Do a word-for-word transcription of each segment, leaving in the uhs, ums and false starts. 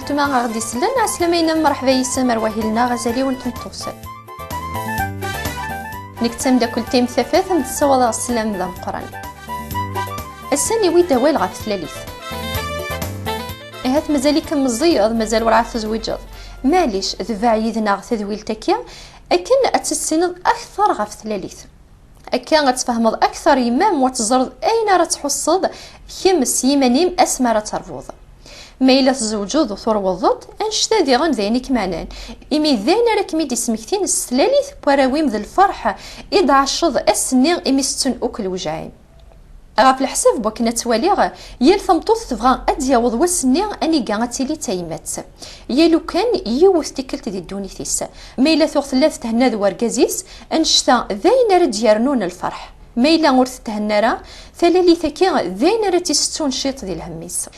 Weltma aɣ-d-isellen, ɛeslama-inem, mreḥba yis-m ar wahil-nneɣ azal-iw n tmeṭṭut. Nekk d tameddakelt-im Tafat, am d-ssawaḍeɣ sslam d ameqqran. Ass-a niwi-d awal ɣef tlalit. Ahat mazal-ikem meẓẓiyeḍ, mazal werɛad tezwiǧeḍ. Maɛlic, dbeɛ yid-neɣ tadwilt-agi akken ad tissineḍ akteṛ ɣef tlalit. Akka ad tfehmeḍ akteṛ yemma-m, u ad teẓreḍ ayen ara tḥusseḍ kemm s yiman-im asmi ara terbuḍ. Ma yella tzewǧeḍ u turweḍ-d, annect-a diɣen d ayen i kem-ɛnan, imi d ayen ara kem-id-ismektin s tlalit n warraw-im d lferḥ i d-tɛaceḍ ass-nni imi setten akk lewjaɛ-im. Ɣef leḥsab n wakken ad twaliɣ, yal tameṭṭut tebɣa ad d-yaweḍ wass-nni aniga ad tili d tayemmat. Yal ukan yiwet tikkelt di ddunit-is. Ma yella tuɣ tella tethenna d wergaz-is, annect-a d ayen ara d-yernun lferḥ. Ma yella ur tethenna ara, talalit-agi d ayen ara tt-isettun ciṭ di lhemm-is.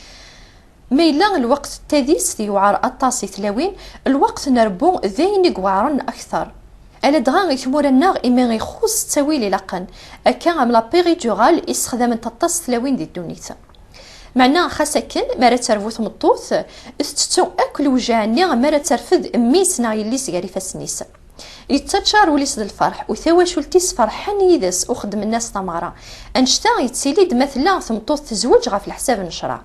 Ma yella lweqt n tadist yewɛer aṭas i tlawin, lweqt n rebbu d ayen i iweɛren akteṛ. Aladɣa i tmura-nneɣ imi ixuṣ ttawil ilaqen, akka am la péridurale i ssexdament aṭas tlawin di ddunit. Meɛna xas akken, mi ara terbu tmeṭṭut, tettettu akk lewjaɛ-nni mi ara terfed mmi-s neɣ yelli-s gar ifassen-is. Yettaččar wul-is d lferḥ, u tawacult-is ferḥen yid-s u xeddmen-as tameɣra. Annect-a yettili-d ma tella tmeṭṭut tezweǧ ɣef leḥsab n ccreɛ.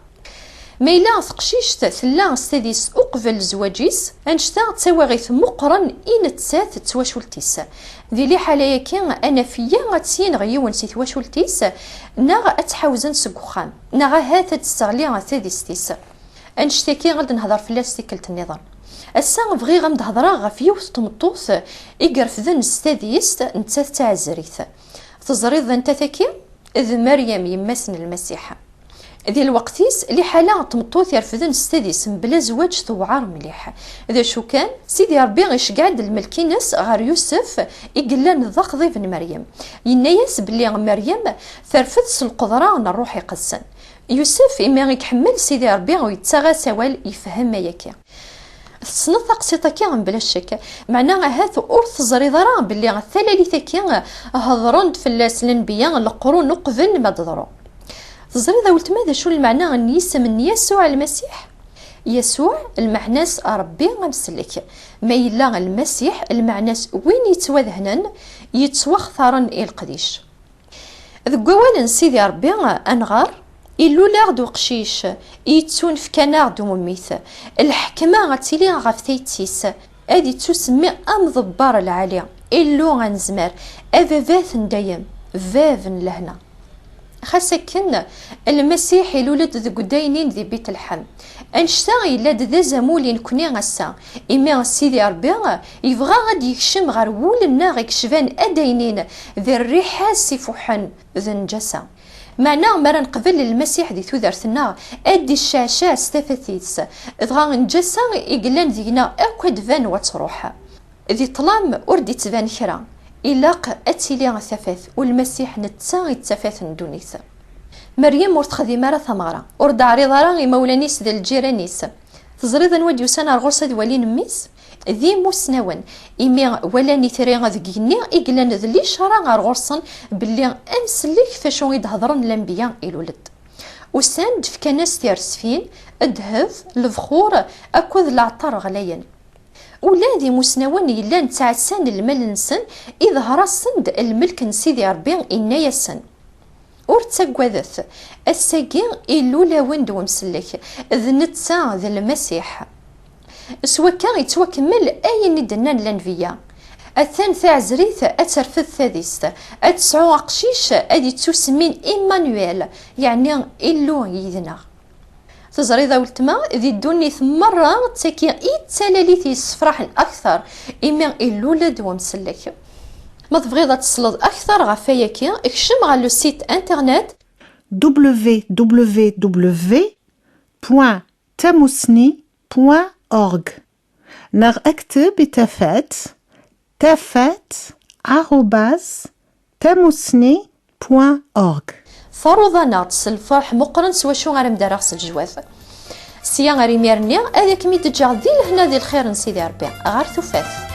Ma yella teqcict tella s tadist uqbel zzwaǧ-is, annect-a d tawaɣit meqqren i nettat d twacult-is. Di liḥala-yagi, anaf ya ad tt-yenɣ yiwen si twacult-is, neɣ ad tt-ḥawzen seg uxxam, neɣ ahat ad d-tesseɣli tadist-is. Annect-agi ad d-nehder fell-as tikkelt nniḍen. Ass-a bɣiɣ ad m-d-hedreɣ ɣef yiwet n tmeṭṭut i irefden s tadist, nettat d taɛezrit. Teẓriḍ d anta tagi? D Meryem, yemma-s n Lmasiḥ. Di lweqt-is, liḥala n tmeṭṭut irefden s tadist mebla zzwaǧ tewɛer mliḥ. D acu kan, Sidi Ṛebbi iceggeɛ-d lmelk-ines ɣer Yusef i yellan d axḍib n Meryem. Yenna-yas belli Meryem terfed s lqedra n Ṛṛuḥ Iqedsen. Yusef, imi i iḥemmel Sidi Ṛebbi u yettaɣ-as awal, yefhem ayagi. Tessneḍ taqsiṭ-agi mebla ccek, meɛna ahat ur teẓriḍ ara belli talalit-agi hedren-d fell-as lenbiya leqrun uqbel ma d-teḍru. Teẓriḍ a weltma d acu lmeɛna n yisem n Yasuɛ Lmasiḥ? Yasuɛ lmeɛna-s Ṛebbi amsellek, ma yella Lmasiḥ lmeɛna-s win yettwadehnen, yettwaxtaren i leqdic. Deg wawal n Sidi Ṛebbi, ad nɣer, ilul-aɣ-d uqcic, yettunefk-aneɣ-d umemmit. Lḥekma ad tili ɣef tayet-is, ad ittusemmi amḍebber lɛali, Illu anezmar, ababat n dayem, bab n lehna. Xas akken, Lmasiḥ ilul-d deg udaynin di Bitleḥem. Annect-a yella-d d azamul i nekni ass-a, imi Sidi Ṛebbi yebɣa ad d-yekcem ɣer wul-nneɣ i yecban adaynin d rriḥa-s ifuḥen d nnǧasa. Meɛna mi ara neqbel Lmasiḥ di tudert-nneɣ, ad d-icceɛceɛ s tafat-is, dɣa nnǧasa i yellan deg-neɣ akk ad d-tban u ad truḥ. Di ṭṭlam ur d-ittban kra. Ilaq ad tili tafat, u Lmasiḥ netta i d tafat n ddunit. Meryem ur texdim ara tameɣra, ur d-teɛriḍ ara imawlan-is d lǧiran-is. Teẓriḍ anwa d-yusan ar ɣur-s ad walin mmi-s? D imusnawen, imi walan itri deg igenni i yellan d licara ar ɣur-sen belli ad nsellek acu i d-hedren lanbiya ilul-d. Usan-d, fkan-as tiresfin, ddheb, lebxur akked leɛṭer ɣlayen. Ula d imusnawen yellan ttɛassan lmal-nsen, iḍher-asen-d lmelk n Sidi Ṛebbi, inna-yasen: Ur ttaggadet, ass-agi ilul-awen-d wemsellek, d netta, d Lmasiḥ. S wakka yettwakemmel ayen i d-nnan lanbiya. Atan taɛezrit ad terfed tadist, ad tesɛu aqcic ad yettusemmin Immanuel, yeɛni Illu yid-neɣ. Teẓriḍ a weltma, di ddunit merra, d tagi i d talalit yessefraḥen akteṛ, imi ilul-d wemsellek. Ma tebɣiḍ ad tesleḍ akteṛ ɣef wayagi, kcem ɣer le site internet www.tamusni.org neɣ akteb i tafat tafat arobase tamusni point org. Taruḍ-aneɣ-d s lferḥ meqqren s wacu ara m-d-rreɣ s lejwab. Sya ar imir-nni, ad kem-id-ǧǧeɣ di lehna di lxir n Sidi Ṛebbi. Ɣer tufat.